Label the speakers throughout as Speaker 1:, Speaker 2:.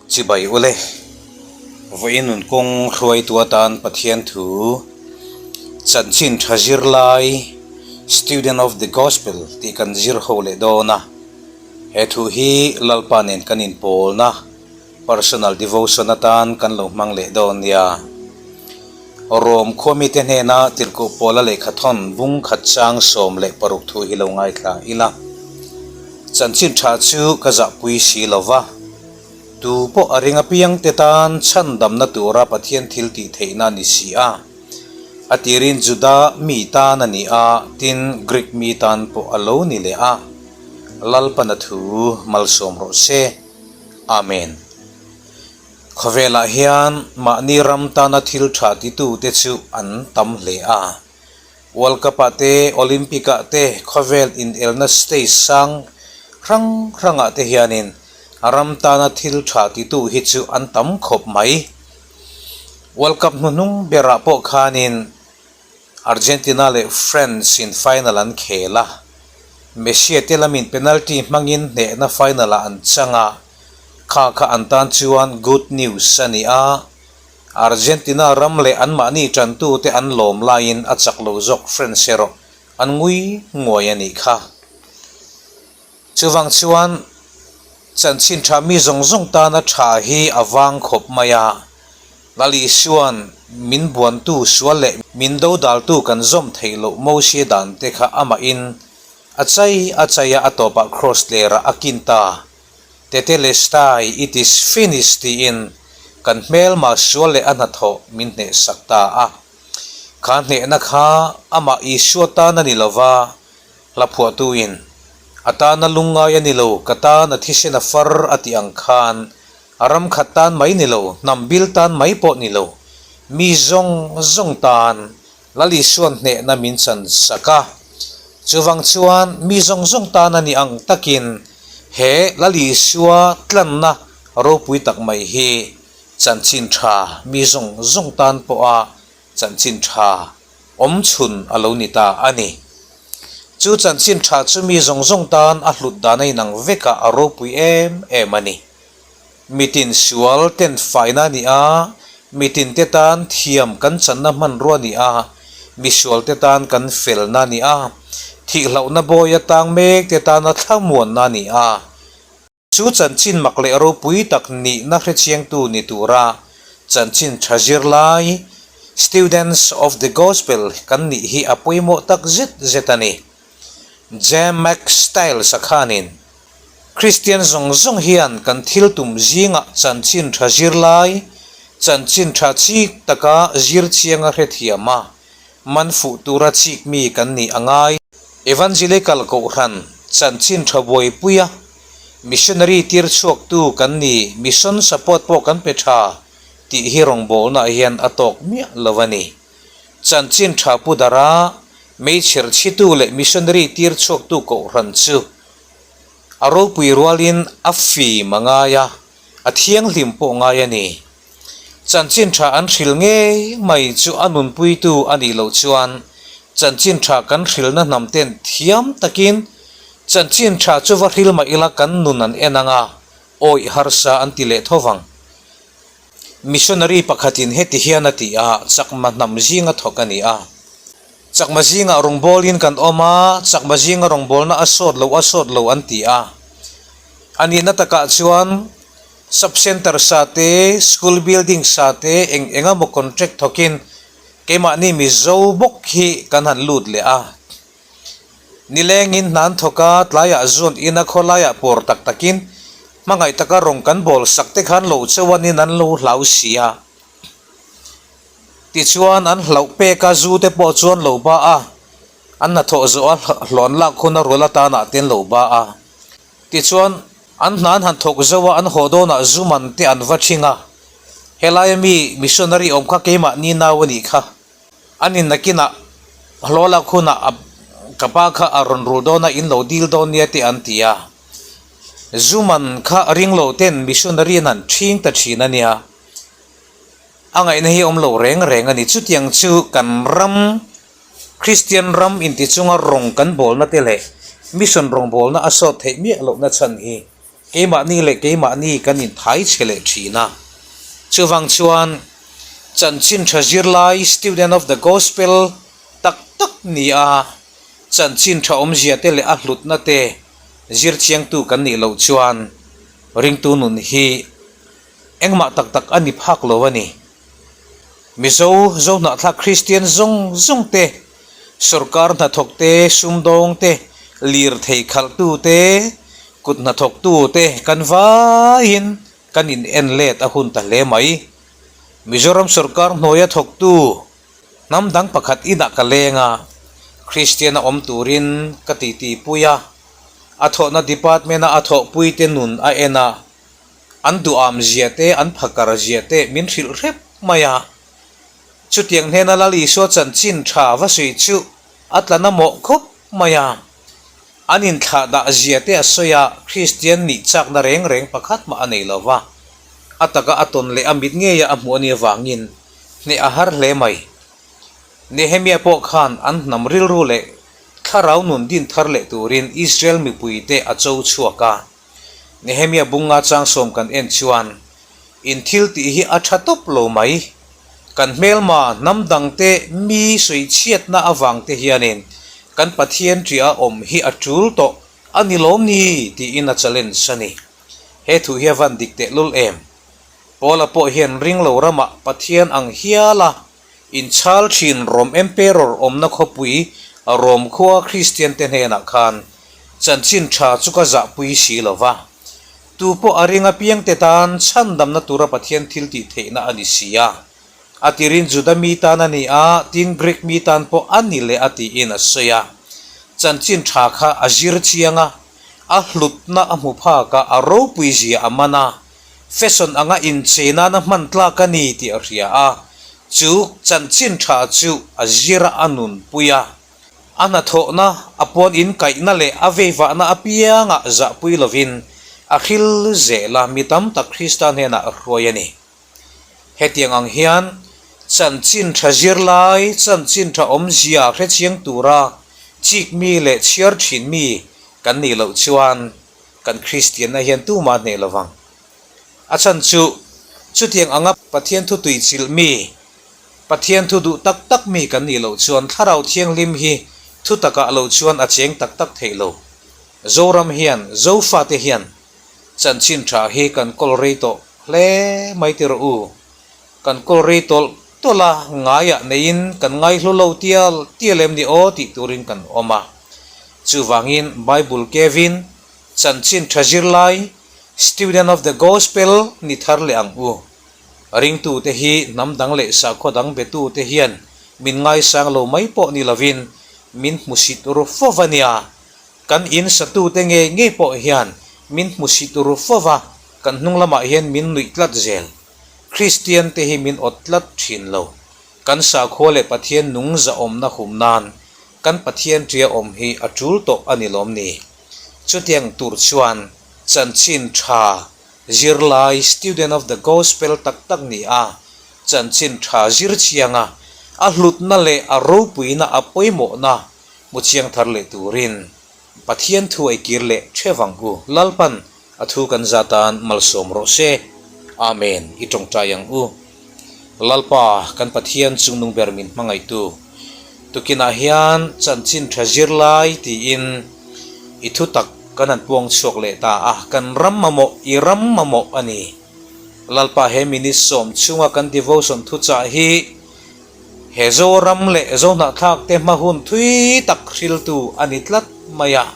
Speaker 1: Chibai ule, vawiin nun kawng hruaitu atan Pathian thu chanchin tha zirlai, Student of the Gospel, tih kan zir ho leh dawn a. He thu hi Lalpa nen kan inpawlna, personal devotion, atan kan lo hmang leh dawn nia. Rom khuamite hnena tirhkoh pawla lehkhathawn bung khat chang 16 thu hi lo ngaithla ila. Chanchin tha chu ka zahpui si lo va, tu pawh a ring apiangte tan chhandamna tura Pathian thil tih theihna a ni si a. A tirin Juda mi tan a ni a, tin Greek mi tan pawh a lo ni leh a. Lalpana thu malsawm rawh se. Amen. Khawvelah hian mahni ram tana thil tha titute chu an tam hle a. World Cup-ah te, Olympic-ah te, khawvel inelna stage sang hrang hrangah te hianin ram tana thil tha titu hi chu an tam khawp mai. World Cup hnuhnung berah pawh khanin Argentina leh France in final an khel a, Messi te lamin penalty hmangin hnehna final ah an chang a, kha kha an tan chuan good news a ni a, Argentina ram leh anmahni tantute an lawm laiin a chak lo zawk France erawh an ngui nguai a nih kha. Chuvang chuan chanchin tha mi zawng zawng tana tha hi a vang khawp mai a, Lal Isua'n min buantu sual leh min dodaltu kan zawm theih loh Mosia dan te kha amahin a chai a chai a, a tawpah kraws tlerah a kin ta. Tetelestai, it is finished tiin kan hmelma sual leh a hnathawh min hnehsak ta a. Kha hnehna kha amah Isua tan a ni lova, Hla phuahtuin, A tana lungngai a ni lo, ka tan a thisen a far a tih ang khan, a ram khat tan mai ni lo, hnam bil tan mai pawh ni lo, mi zawng zawng tan Lal Isua'n hnehna min chan sak a. Chuvang chuan mi zawng zawng tan a nih ang takin he Lal Isua tlanna ropui tak mai hi chanchin tha mi zawng zawng tan pawha chanchin tha awm chhun a lo ni ta a ni. Chu chanchin tha chu mi zawng zawng tan a hlut dan a inang vek a, a ropui em em a ni. Mitin sual ten faina a ni a, mitin te tan thiam kan channa hmanrua a ni a, misual te tan kan felna a ni a, thihlohna bawi atang mek te tana thlamuanna a ni a. Chu chanchin mak leh ropui tak nihna hrechiangtu ni tura chanchin tha zirlai, Students of the Gospel, kan nih hi a pawimawh tak zet zet a ni. J. Mac Stiles-a khanin, Kristian zawng zawng hian kan thil tum zingah chanchin tha zirlai, chanchin tha chik taka zir chianga hrethiam a, man fuh tura chik mi kan nih a ngai. Evangelical Kohhran chanchin tha buaipuia Missionary tir chhuaktu kan ni, mission support pawh kan pe tha tih hi rawngbawlnaah hian a tawk miah lo a ni. Chanchin tha pu dara meichher chhitu leh missionary tir chhuaktu kohhran chu a ropui rualin a fim a ngai a, a thianghlim pawh ngai a ni. Chanchin tha an hril ngei mai chu a nunpuitu a nih loh chuan chanchin tha kan hrilna hnam ten thiam takin chanchin tha chu va hril mah ila kan nun an en ang a, awih harsa an ti leh tho vang. Missionary pakhatin heti hian a ti a, Chakma hnam zinga thawk a ni a. Chakma zingah rawngbawlin kan awm a, chakma zinga rawngbawlna a sawt lo a sawt lo an ti a. A nihna takah chuan Sub Centre sa te, School Building sa te eng eng emaw contract thawkin keimahni Mizo bawk hi kan han lut leh a. Nilengin hna an thawk a, tlaiah zun ina khawlaiah pawr tak takin hmangaih taka rawng kan bawl sak te khan lo chauhanin an lo hlau si a. Tichuan an hlauh pek a, zu te pawh chuan lo ba a, an hnathawh zawh a hlawn lak hun a rual atanah te an lo ba a. Tichuan, an hna an han thawk zo a, an haw dawnah zu man te an va ṭhing a. Helaia mi missionary awm kha keimah ni nau a nih kha. An in nakinah hlawh lak hunah a ka pa kha a rawn rul dawn a, in lo dil dawn nia te an ti a. Zu man kha ring lo ten missionary an han ṭhing ta ṭhin a nia. A ngaihna hi awm lo reng reng a ni. Chutiang chu kan ram Kristian ram inti chunga rawng kan bawlna te leh mission rawngbawlna a sawt theih miah lohna chhan hi Keimahni leh keimahni kan inthai chhe leh thin a. Chuvang chuan chanchin tha zirlai, student of the gospel, tak tak ni a, chanchin tha awmzia te leh a hlutna te zir chiangtu kan nih loh chuan ringtu nun hi engmah tak tak a ni phak lo a ni. Mizo Zohnahthlak Kristian zawng zawng te, sawrkar hnathawk te, sumdawng te, lirthei khalhtu te, kut hnathawktu te kan vaiin kan in en let a hun ta hle mai. Mizoram sawrkar hnuaia thawktu hnam dang pakhat inah ka leng a, Kristian a awm turin ka titi pui a, a thawhna department a a thawhpuite nun a en a, An duham zia te, an phakar zia te min hrilh hrep mai a. Chutiang hnena Lal Isua chanchin tha va sawi chu a tla na mawh khawp mai a. An inthlah dah zia te a sawi a, Kristian nih chakna reng reng pakhat mah a nei lo va. A taka a tawn leh a mit ngeia a hmuh a nih avangin hneh a har hle mai. Nehemia pawh khan an hnam rilru leh thlarau nun din thar leh turin Israel mipuite a cho chhuak a. Nehemia bunga changsawm kan en chuan in thil tih hi a tha tawp lo mai. Kan hmelma hnam dangte mi sawichhiatna avangte hianin kan Pathian ṭiah awm hi a ṭul tawh a ni lawm ni tiin a challenge a ni. He thu hi a van dik tehlul em? Paula pawh hian ring lo ramah Pathian ang hiala inchhal thin Rom Emperor awmna khawpui Rom khua Kristiante hnenah khan chanchin tha chu ka zahpui si lo va, tu pawh a ring apiangte tan chhandamna tura Pathian thil tih theihna a ni si a. A tirin Juda mi tan a ni a, tin Greek mi tan pawh a ni leh a tiin a sawi a. Chanchin tha kha a zir chiang a, a hlutna a hmu phak a, a ropui zia a man a. Fashion anga inchei nana hman tlak a ni tih a hria a, chu chanchin tha chu a zir a, a nunpui a. A hnathawhna, a puan inkaihna leh a veivahna apiangah zahpui lovin a hril zel a, mi tam tak Krista hnenah a hruai a ni. Hetiang ang hian chanchin tha zirlai, chanchin tha awmzia hrechiang tura chik mi leh chhiar thin mi kan nih loh chuan Kan Kristianna hian tumah hneh lo vang. A chhan chu, chutiang anga Pathian thu tuichilh mi, Pathian thu duh tak tak mi kan nih loh chuan Thlarau Thianghlim hi thu takah lo chuan a cheng tak tak theih lo. Zoram hian, Zofate hian chanchin tha hi kan kawl rei tawh hle mai ti rawh u. Kan kawl rei tawlh tawlh a, ngaiah neiin kan ngaihlu lo tial tial em ni aw tih turin kan awm a. Chuvangin Bible Kevin, Chanchin Tha Zirlai, Student of the Gospel ni thar leh ang u. Ringtute hi hnam dang leh sakhaw dang betute hian min ngaisang lo mai pawh ni lovin min hmusit ru fo va nia. Kan in satute ngei ngei pawh hian min hmusit ru fo va, kan hnung lamah hian min nuih tlat zel. Kristian te hi min awt tlat thin lo. Kan sakhua leh Pathian nung zahawmna hum nan kan Pathian ṭia awm hi a ṭul tawh a ni lawm ni? Chutiang tur chuan chanchin ṭha zirlai, student of the gospel, tak tak ni a, chanchin ṭha zir chianga a hlutna leh a ropuina a pawimawhna hmu chiang thar leh turin Pathian thu a ikir leh ṭheuh ang u. Lalpan a thu kan za tan malsawm rawh se. Amen. I tawngtai ang u. Lalpa, kan Pathian chungnung ber min hmangaihtu, tukinah hian chanchin tha zirlai tiin i thutak kan han puang chhuak leh ta a, kan ram mamawh, i ram mamawh a ni. Lalpa he minute sawm chhunga kan devotion thuchah hi he Zoram leh Zohnahthlak te hma hun thui tak hriltu a ni tlat mai a.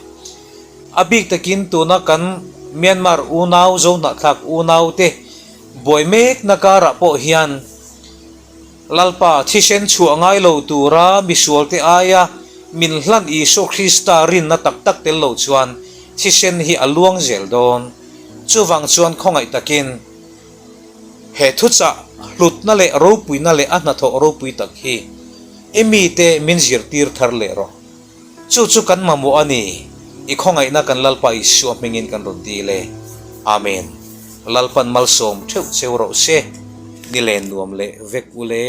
Speaker 1: A bik takin tuna kan Myanmar unau Zohnahthlak unau te Buai mekna karah pawh hian Lalpa thisen chhuah ngai lo tura misualte aia min hlan Isua Krista rinna tak tak tel lo chuan thisen hi a luang zel dawn. Chuvang chuan khawngaih takin he thuchah hlutna leh ropuina leh a hnathawh ropui tak hi i mite min zirtir thar leh rawh. Chu chu kan mamawh a ni, i khawngaihna kan Lalpa Isua hmingin kan rawn dil e. Amen. Lalpan malsawm theuh cheu rawh se, ni len nuam leh vek u le.